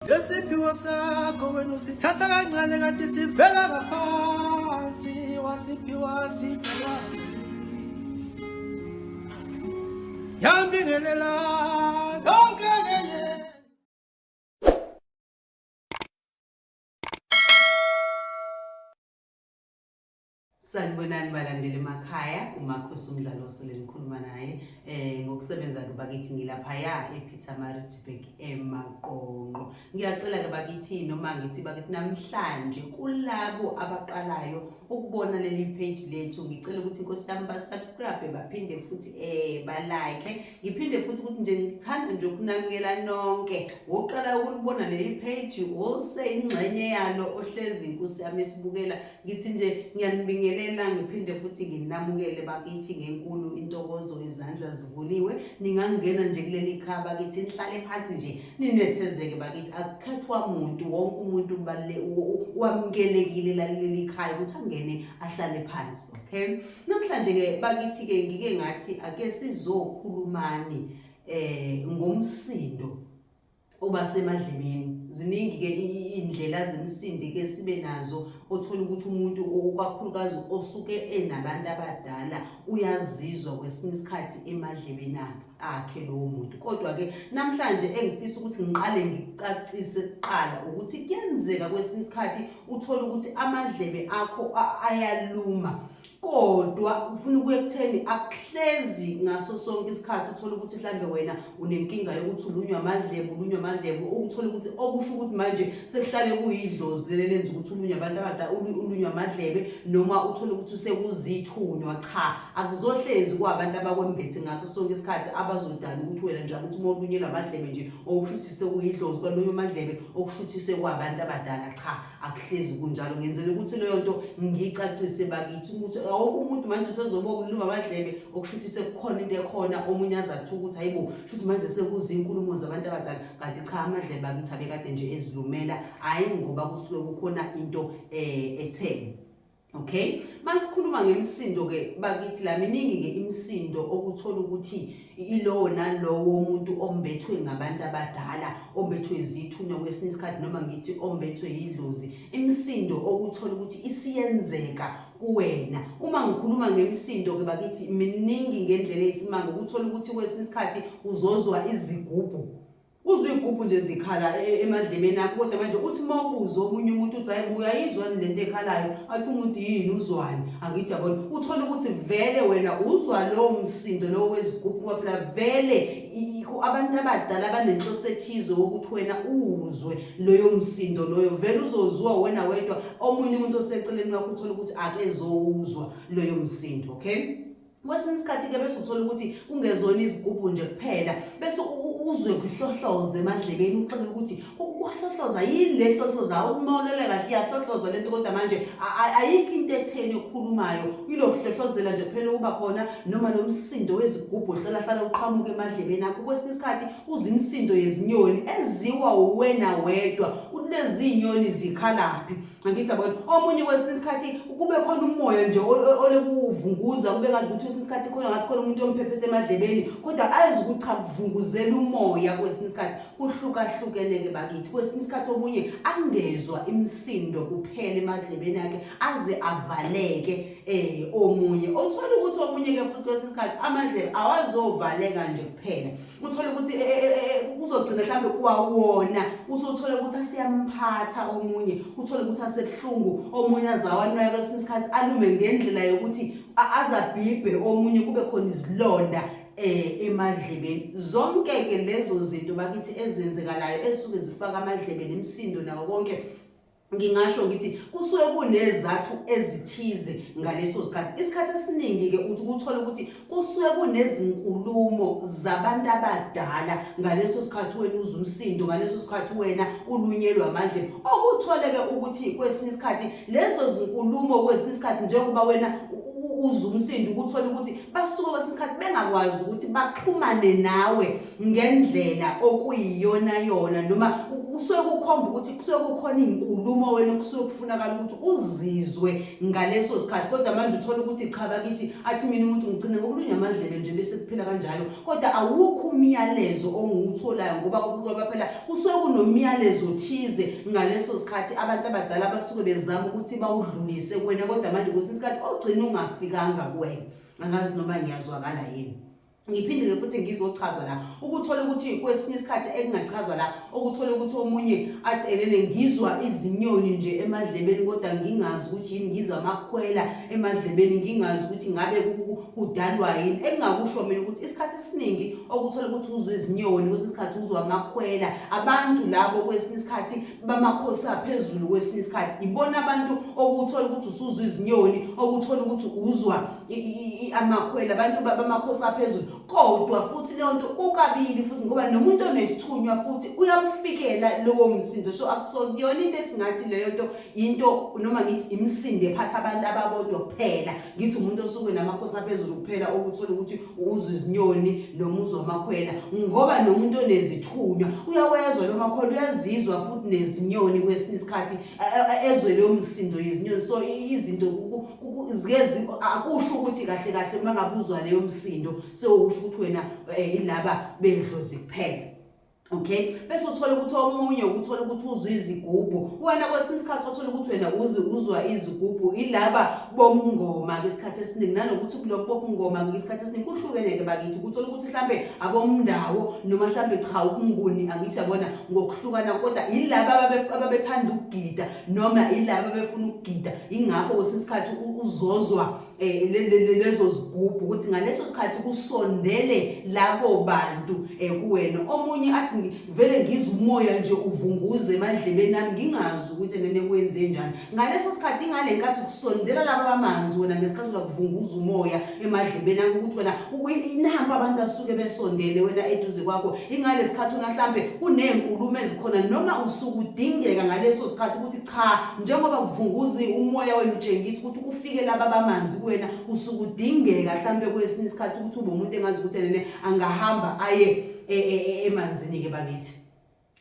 Lesiphiwo sakho wena usithatha kancane kanti sivela ngaphansi wasiphiwa sidalwazi. Yambingelela yonke ke. Sanibonani balandeli emakhaya, uMakhosi umdlalo osele nikhuluma naye ngokusebenza ke bakithi ngilaphaya ePietermaritzburg eMaqonqo. Ngiyacela ke bakithi noma ngithi bakithi namhlanje kulabo abaqalayo ukubona leli page lethu ngicela ukuthi inkosi yami ba subscribe baphinde futhi ba like. Ngiphinde futhi ukuthi nje ngithanda nje ukunamukela nonke. Woqala ukulibona leli page oseyingxenye yalo ohlezi inkosi yami esibukela. Ngithi nje ngiyanibingelela ngiphinde futhi nginamukele bakithi ngenkulu intokozo izandla zivuliwe. Ningangena nje kuleli khaya bakithi nihlale phansi nje ninethezeke bakithi akukhethwa muntu wonke umuntu wamukelekile laleli khaya ukuthi angene ahlale phansi okay. Namhlanje ke bakithi ke ngike ngathi ake sizokhulumani ngomsindo oba semadlebeni. Ziningi ke iy'ndlela zemsindi ke sibe nazo othola ukuthi umuntu kakhulukazi osuke enabantu abadala uyazizwa kwesinye isikhathi emadlebeni akhe lowo muntu. Kodwa ke namhlanje engifisa ukuthi ngiqale ngikucacise kuqala ukuthi kuyenzeka kwesinye isikhathi uthole ukuthi amadlebe akho ayaluma kodwa ufuna ukuya ekutheni akuhlezi ngaso sonke isikhathi uthole ukuthi mhlambe wena unenkinga yokuthi ulunywa amadlebe ulunywa amadlebe ukuthola ukuthi okusho ukuthi manje sekuhlale kuyidlozi leli lenza ukuthi ulunywe abantu abadala ulunywa amadlebe noma uthole ukuthi sekuzithunywa. Cha, akuzohlezi kwabantu abakwembethe ngaso sonke isikhathi abazodala ukuthi wena njalo uthi uma ulunyelwa amadlebe nje okusho ukuthi sekuyidlozi kwalunywa amadlebe okusho ukuthi sekwabantu abadala. Cha, akuhlezi kunjalo. Ngenzela ukuthi leyo nto ngiyicacise bakithi ukuthi awukho umuntu manje usezoba ukuluma amadlebe okusho ukuthi sekukhona into ekhona omunye aze athuke ukuthi hayibo shuthi manje sekuzinkulumo zabantu abadala, kanti cha amadlebe akithi abekade nje ezilumela, hhayi ngoba kusuke kukhona into etheni. Okay, masikhuluma ngemisindo ke bakithi la miningi ke imisindo okuthola ukuthi ilowo nalowo umuntu ombethwe ngabantu abadala ombethwe izithunywa kwesinye isikhathi noma ngithi ombethwe yidlozi, imisindo okuthola ukuthi isiyenzeka kuwena. Uma ngikhuluma ngemisindo ke bakithi miningi ngendlela eyisimanga, ukuthola ukuthi kwesinye isikhathi uzozwa izigubhu uzwe iy'gubhu nje zikhala emadlebeni akho, kodwa manje uthi uma ubuza omunye umuntu uthi hayi uyayizwa lento ekhalayo, athi umuntu yini uzwani, angithi yabona, uthole ukuthi vele wena uzwa lowo msindo lowo wezigubhu ngoba phela vele abantu abadala banenhloso ethize wokuthi wena uwuzwe loyo msindo loyo, vele uzozwa wena wedwa, omunye umuntu oseceleni wakho uthole ukuthi akezowuzwa loyo msindo. Okay, kwesinye isikhathi ke bese uthola ukuthi kungezona izigubhu nje kuphela, bese uzwe kuhlohloza emadlebeni uxake ukuthi kuhlohloza yini le hlohloza, uma ulele kahle iyahlohloza lento, kodwa manje ayikho into etheni okhulumayo, ilokuhlohlozela nje kuphela ukuba khona, noma lo msindo wezigubhu ohlala hlala uqhamuka emadlebeni akho. Kwesinye isikhathi uzwa imisindo yezinyoni eziwa uwena wedwa, uthi lezi zinyoni zikhalaphi, angithi yabona. Omunye kwesinye isikhathi kube khona umoya nje olekuvunguza, kube ngazi ukuthi kwesinye isikhathi khona ngathi khona umuntu omphephese emadlebeni, kodwa azi ukuthi cha kuvunguzela umoya. Kwesinye isikhathi kuhlukahlukene-ke bakithi, kwesinye isikhathi omunye angezwa imisindo kuphela emadlebeni akhe aze avaleke omunye othola ukuthi omunye-ke futhi kwesinye isikhathi amadlebe awazovaleka nje kuphela, uthole ukuthi kuzogcina mhlambe kwawona usuthole ukuthi asiyamphatha omunye, uthole ukuthi asebuhlungu omunye azawanwaya kwesinye isikhathi alume ngendlela yokuthi azabhibhe omunye, kube khona izilonda emadlebeni. Zonke ke lezo zinto bakithi ezenzekalayo esuke zifaka amadlebe nemisindo nawo konke, ngingasho ngithi kusuke kunezathu ezithize ngaleso sikhathi. Isikhathi esiningi ke uthi ukuthola ukuthi kusuke kunezinkulumo zabantu abadala ngaleso sikhathi wena uzwa umsindo, ngaleso sikhathi wena ulunyelwa amandla. Okuthole ke ukuthi kwesinye isikhathi lezo zinkulumo kwesinye isikhathi njengoba wena uzwa umsindo, ukuthola ukuthi basuke kwesinye isikhathi bengakwazi ukuthi baxhumane nawe ngendlela okuyiyona yona, noma Kusuke kukhomba ukuthi kusuke kukhona iy'nkulumo wena okusuke kufunakala ukuthi uzizwe ngaleso sikhathi, kodwa manje uthola ukuthi cha bakithi, athi mina umuntu ngigcine ngokulunywa amadlebe nje bese kuphela kanjalo, kodwa awukho umyalezo ongiwutholayo ngoba ngoba phela kusuke kunomyalezo thize ngaleso sikhathi abantu abadala basuke bezama ukuthi bawudlulise kuwena, kodwa manje kwesinye isikhathi ogcina ungafikanga kuwena. Angazi noma ngiyazwakala yini. Ngiphinde-ke futhi ngizochaza la ukuthola ukuthi kwesinye isikhathi engingachaza la ukuthola ukuthi omunye athi enene ngizwa izinyoni nje emadlebeni kodwa ngingazi ukuthi yini, ngizwa amakhwela emadlebeni ngingazi ukuthi ngabe kudalwa yini. Engingakusho mina ukuthi isikhathi esiningi okuthola ukuthi uzwa izinyoni kwesinye isikhathi uzwa amakhwela, abantu labo kwesinye isikhathi bamakhosi aphezulu, kwesinye isikhathi ibona abantu okuthola ukuthi usuzwa izinyoni, okuthola ukuthi uzwa amakhwela, abantu bamakhosi aphezulu. Kodwa futhi leyo nto kukabili futhi ngoba nomuntu onesithunywa futhi uyamfikela lowo msindo, so akusona into esingathi leyo nto into noma ngithi imisindo ephatha abantu ababodwa kuphela, ngithi umuntu osuke namakhosi aphezulu kuphela okuthola ukuthi uzwa izinyoni noma uzwa amakhwela, ngoba nomuntu onezithunywa uyawezwa lo makhwela, uyazizwa futhi nezinyoni kwesinye isikhathi ezwe leyo msindo yezinyoni. So izinto zike akusho ukuthi kahle kahle uma ngabe uzwa leyo msindo sewusho ukuthi wena ilaba bedlozi kuphela. Okay, bese uthola ukuthi omunye ukuthola ukuthi uzwa izigubhu, wena kwesinye isikhathi othola ukuthi wena uzwa izigubhu ilaba bomngoma ke isikhathi esiningi, nanokuthi kulokhu bokungoma ke isikhathi esiningi kuhlukene-ke bakithi, ukuthola ukuthi mhlambe abomndawo noma mhlambe cha ubunguni, angithi yabona ngokuhlukana, kodwa yilaba ababethanda ukugida noma yilaba ababefuna ukugida, ingakho kwesinye isikhathi uzozwa lezo zigubhu ukuthi ngaleso sikhathi kusondele labo bantu kuwena. Omunye athi vele ngizwa umoya nje uvunguze emadlebeni ami ngingazi ukuthi nene kwenze njani. Ngaleso sikhathi ingale nkathi kusondela laba bamanzi wena ngesikhathi ulakuvunguza umoya emadlebeni akho ukuthi wena inamba abantu asuke besondele wena eduze kwakho, ingale sikhathi wena mhlambe kunezinkulumo ezikhona noma usuke udingeka ngaleso sikhathi ukuthi cha, njengoba kuvunguza umoya wena utshengisa ukuthi kufike laba bamanzi kuwena, usuke udingeka mhlambe kwesinye isikhathi ukuthi ube umuntu engazi ukuthi nene angahamba aye emanzini-ke bakithi.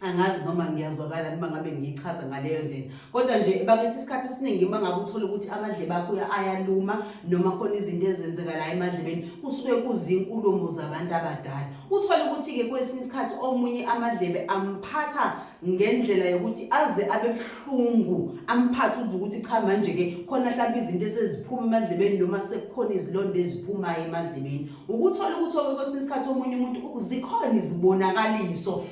Angazi noma ngiyazwakala noma ngabe ngiyichaza ngaleyo ndlela, kodwa nje bakithi isikhathi esiningi uma ngabe uthola ukuthi amadlebe akho ayaluma noma khona izinto ezenzeka la emadlebeni, kusuke kuzinkulumo zabantu abadala. Uthole ukuthi-ke kwesinye isikhathi omunye amadlebe amphatha ngendlela yokuthi aze abe buhlungu, amphathe uze ukuthi cha manje-ke khona hlampe izinto eseziphuma emadlebeni noma sekukhona izilonda eziphumayo emadlebeni. Ukuthola ukuthi kwesinye isikhathi omunye umuntu zikhona izibonakaliso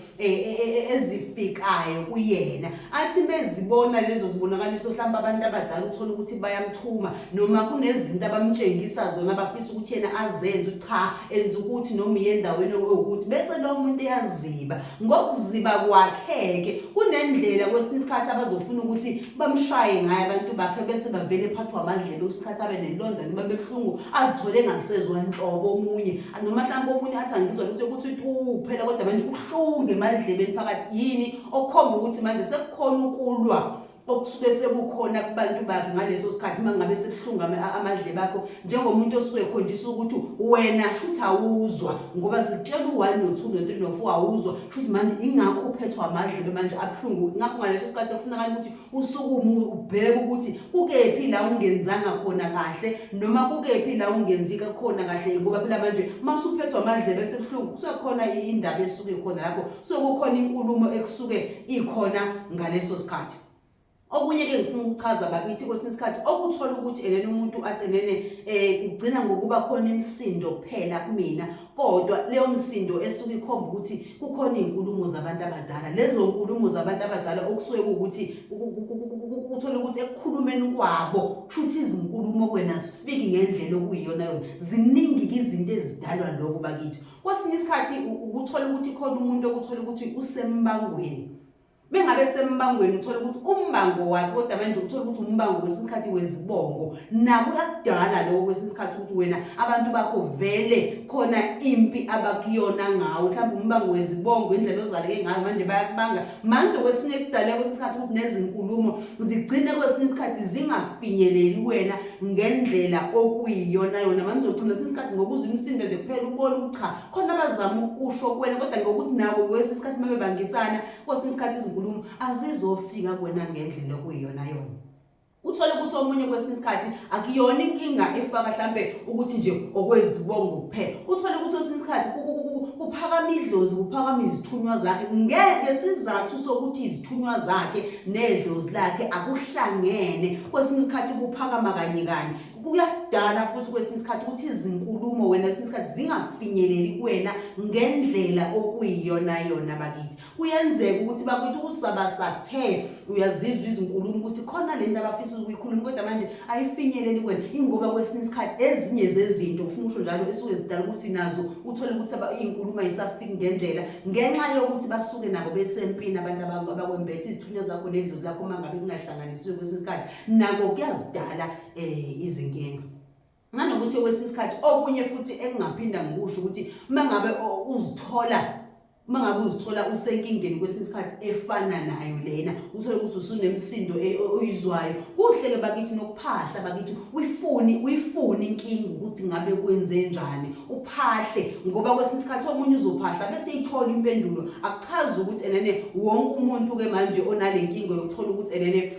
ezifikayo kuyena, athi mezibona lezo zibonakaliso mhlawumbe abantu abadala uthola ukuthi bayamthuma noma kunezinto abamtshengisa zona abafisa ukuthi yena azenze, cha enza ukuthi noma uye endaweni ewukuthi, bese lo muntu eyaziba. Ngokuziba kwakhe-ke kunendlela kwesinye isikhathi abazofuna ukuthi bamshaye ngayo abantu bakhe, bese bavele ephathwa amadlebe isikhathi abe nelonda noma bebuhlungu azithole engasezwa nhlobo omunye, noma mhlawumbe omunye athi angizwa lutho ukuthi tu kuphela, kodwa manje kubuhlungu emadlebeni phakathi, yini okukhomba ukuthi manje sekukhona ukulwa okusuke sekukhona kubantu bakhe ngaleso sikhathi. Uma ngabe sekuhlungu amadlebe akho njengomuntu osuke ekhonjiswa ukuthi wena shuthi awuzwa, ngoba sikutshela u-1 no-2 no-3 no-4 awuzwa, shuthi manje ingakho uphethwa amadlebe manje abuhlungu. Ingakho ngaleso sikhathi sekufunakala ukuthi usukume ubheke ukuthi kukephi la ungenzanga khona kahle noma kukephi la ungenzika khona kahle, ngoba phela manje masuphethwa amadlebe sebuhlungu kusuke khona indaba esuke khona lapho, kusuke kukhona inkulumo ekusuke ikhona ngaleso sikhathi. Okunye-ke ngifuna ukuchaza bakithi, kwesinye isikhathi okuthola ukuthi enene umuntu athi enene kugcina ngokuba khona imisindo kuphela kumina, kodwa leyo misindo esuke ikhomba ukuthi kukhona iy'nkulumo zabantu abadala. Lezo nkulumo zabantu abadala okusuke kuwukuthi uthole ukuthi ekukhulumeni kwabo kusho ukuthi izinkulumo kwena zifiki ngendlela okuyiyona yona. Ziningi-ke izinto ezidalwa lokho bakithi. Kwesinye isikhathi ukuthola ukuthi khona umuntu okuthola ukuthi usembangweni, Mengabe sembangweni uthola ukuthi umbango wakhe, kodwa manje uthola ukuthi umbango kwesinye isikhathi wezibongo, nako uyakudala lokho kwesinye isikhathi ukuthi wena abantu bakho vele khona impi abakuyona ngawo, mhlawumbe umbango wezibongo indlela ozaleke ngayo manje bayakubanga manje. Kwesinye kudaleka kwesinye isikhathi ukuthi nezinkulumo zigcine kwesinye isikhathi zingafinyeleli wena ngendlela okuyiyona yona. Manje uzogcina kwesinye isikhathi ngokuzwa imisindo nje kuphela ubone ukuthi cha khona abazama ukusho kuwena, kodwa ngokuthi nabo kwesinye isikhathi uma bebangisana kwesinye isikhathi izinkulumo izinkulumo azizofika kuwena ngendlela okuyiyona yona. Uthole ukuthi omunye kwesinye isikhathi akuyona inkinga efaka hlampe ukuthi nje okwezibongo kuphela. Uthole ukuthi kwesinye isikhathi kuphakama idlozi, kuphakama izithunywa zakhe ngeke sizathu sokuthi izithunywa zakhe nedlozi lakhe akuhlangene. Kwesinye isikhathi kuphakama kanye kanye. Kuyadala futhi kwesinye isikhathi ukuthi izinkulumo wena kwesinye isikhathi zingafinyeleli kuwena ngendlela okuyiyona yona bakithi. Kuyenzeka ukuthi bakuthi usabasathe uyazizwa izinkulumo ukuthi khona lento abafisa ukuyikhuluma kodwa manje ayifinyeleli kuwena, ingoba kwesinye isikhathi ezinye zezinto ufuna usho njalo esuke zidala ukuthi nazo uthole ukuthi iy'nkulumo ayisafiki ngendlela ngenxa yokuthi basuke nabo besempini abantu abakwembethe izithunywa zakho nedlozi lakho uma ngabe kungahlanganisiwe kwesinye isikhathi nako kuyazidala um izinkinga. Nanokuthi kwesinye isikhathi okunye futhi engingaphinda ngikusho ukuthi uma ngabe uzithola uma ngabe uzithola usenkingeni kwesinye isikhathi efana nayo lena, uthole ukuthi usunemisindo oyizwayo, kuhle-ke bakithi nokuphahla bakithi, uyifune uyifune inkinga ukuthi ngabe kwenze njani, uphahle ngoba kwesinye isikhathi omunye uzophahla bese eyithola impendulo. Akuchazi ukuthi enene wonke umuntu-ke manje onale nkinga yokuthola ukuthi enene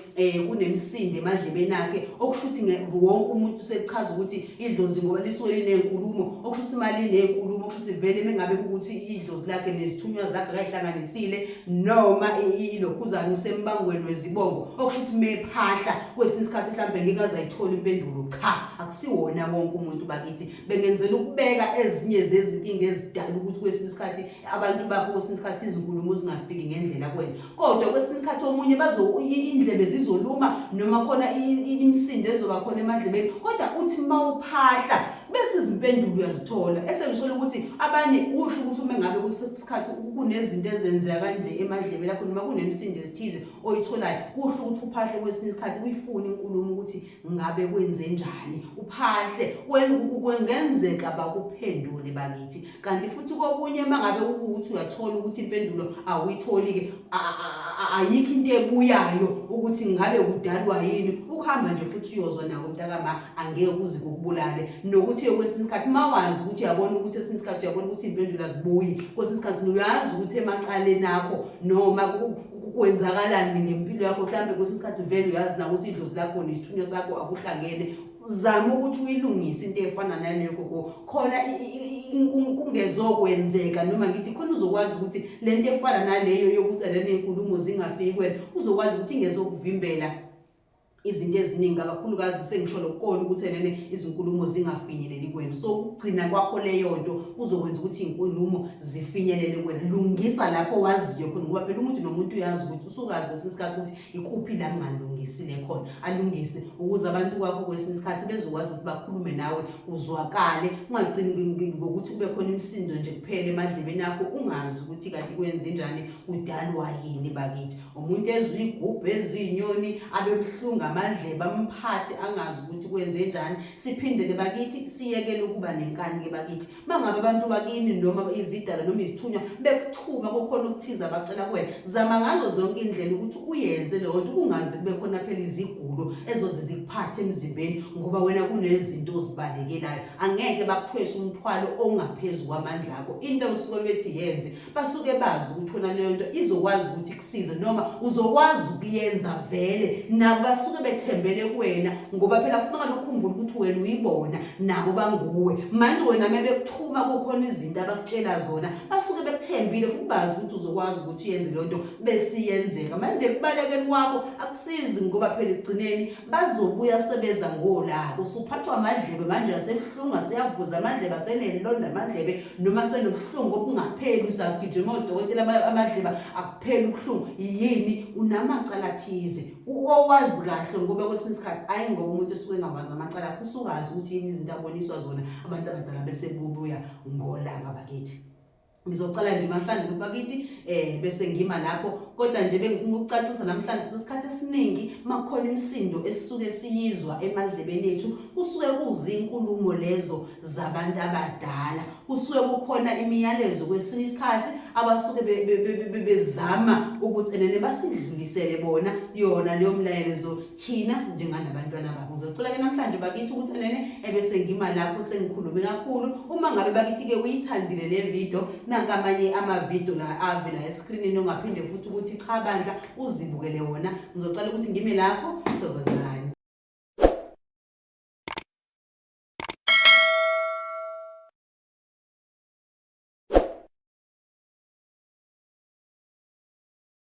kunemisindo emadlebeni akhe, okusho ukuthi wonke umuntu sekuchaza ukuthi idlozi ngoba lisuke linenkulumo, okusho ukuthi imali inenkulumo, okusho ukuthi vele mengabe kukuthi idlozi lakhe nezithunywa zakhe akayihlanganisile noma ilokhuzana usembangweni wezibongo, okusho ukuthi mephahla kwesinye isikhathi mhlawumbe ngeke aze ayithole impendulo. Cha, akusiwona wonke umuntu bakithi. Bengenzela ukubeka ezinye zezinkinga ezidala ukuthi kwesinye isikhathi abantu bakho kwesinye isikhathi izinkulumo zingafiki ngendlela kuwena, kodwa kwesinye isikhathi omunye bazo indlebe zizoluma noma khona imisindo ezoba khona emadlebeni, kodwa uthi mawuphahla bese izimpendulo uyazithola. Esengisholo ukuthi abanye kuhle ukuthi uma ngabe kusesikhathi kunezinto ezenzeka kanje emadlebeni akho noma kunemisindo ezithize oyitholayo, kuhle ukuthi uphahle kwesinye isikhathi uyifune inkulumo ukuthi ngabe kwenzenjani, uphahle kungenzeka bakuphendule bakithi. Kanti futhi kokunye uma ngabe kuwukuthi uyathola ukuthi impendulo awuyitholi-ke, ayikho into ebuyayo ukuthi ngabe kudalwa yini, ukuhamba nje futhi uyozwa nako mntakama, angeke kuze kukubulale. Nokuthi kwesinye isikhathi uma wazi ukuthi uyabona ukuthi esinye isikhathi uyabona ukuthi iy'mpendulo azibuyi, kwesinye isikhathi uyazi ukuthi emacaleni akho noma kwenzakalani ngempilo yakho, mhlawumbe kwesinye isikhathi vele uyazi na ukuthi idlozi lakho nesithunywa sakho akuhlangene, zama ukuthi uyilungise into efana naleyo gogo, khona kungezokwenzeka noma ngithi khona uzokwazi ukuthi le nto efana naleyo yokuthi lena iy'nkulumo zingafiki kuwena, uzokwazi ukuthi ingezokuvimbela izinto eziningi, kakhulukazi sengisho lokukona ukuthi enene izinkulumo zingafinyeleli kuwena. So ukugcina kwakho leyo nto kuzokwenza ukuthi iy'nkulumo zifinyelele kuwena. Lungisa lapho waziyo khona, ngoba phela umuntu nomuntu uyazi ukuthi usukazi kwesinye isikhathi ukuthi ikuphi la ngingalungisile khona, alungise ukuze abantu kwakho kwesinye isikhathi bezokwazi ukuthi bakhulume nawe uzwakale, ungagcini ngokuthi kube khona imisindo nje kuphela emadlebeni akho ungazi ukuthi kanti kwenzenjani, kudalwa yini bakithi. Umuntu ezwa igubhu eziyinyoni abe buhlungu amadlebe amphathe angazi ukuthi kwenzenjani. Siphinde-ke bakithi siyekele ukuba nenkani-ke bakithi. Uma ngabe abantu bakini noma izidalwa noma izithunywa bekuthuma kukhona okuthize abacela kuwena, zama ngazo zonke indlela ukuthi uyenze leyo nto, kungaze kube khona phela izigulo ezoze zikuphathe emzimbeni ngoba wena kunezinto ozibalekelayo. Angeke bakuthwese umthwalo ongaphezu kwamandla akho. Into osuke bethi yenze, basuke bazi ukuthi wena leyo nto izokwazi ukuthi ikusize noma uzokwazi ukuyenza vele, nabo basuke bethembele kuwena ngoba phela kufuneka ukhumbule ukuthi wena uyibona nabo banguwe. Manje wena uma bekuthuma kukhona izinto abakutshela zona, basuke bekuthembile futhi bazi ukuthi uzokwazi ukuthi uyenze leyo nto bese iyenzeka. Manje ekubalekeni kwakho akusizi ngoba phela ekugcineni bazobuya sebeza ngolaka, usuphathwa amadlebe manje asebuhlungu, aseyavuza amadlebe, asenelonda amadlebe noma senobuhlungu obungapheli, uzagijima odokotela amadlebe akupheli ubuhlungu. Yini? Unamacala athize owazi kahle, ngoba kwesinye isikhathi ayi ngoba umuntu esuke engawazi amacala akhe, usukazi ukuthi yini izinto aboniswa zona abantu abadala bese bubuya ngolaka bakithi. Ngizocela nje namhlanje ukuthi bakithi bese ngima lapho, kodwa nje bengifuna ukucacisa namhlanje ukuthi isikhathi esiningi makukhona imisindo esisuke siyizwa emadlebeni ethu, kusuke kuzinkulumo lezo zabantu abadala, kusuke kukhona imiyalezo kwesinye isikhathi abasuke bezama ukuthi enene basidlulisele bona yona leyo mlayelezo thina njenganabantwana babo. Ngizocela ke namhlanje bakithi ukuthi enene ebese ngima lapho, sengikhulume kakhulu. Uma ngabe bakithi ke uyithandile le video, Nanka amanye amavidiyo la avela eskrinini ongaphinde futhi ukuthi cha bandla uzibukele wona. Ngizocela ukuthi ngime lapho, thokozani.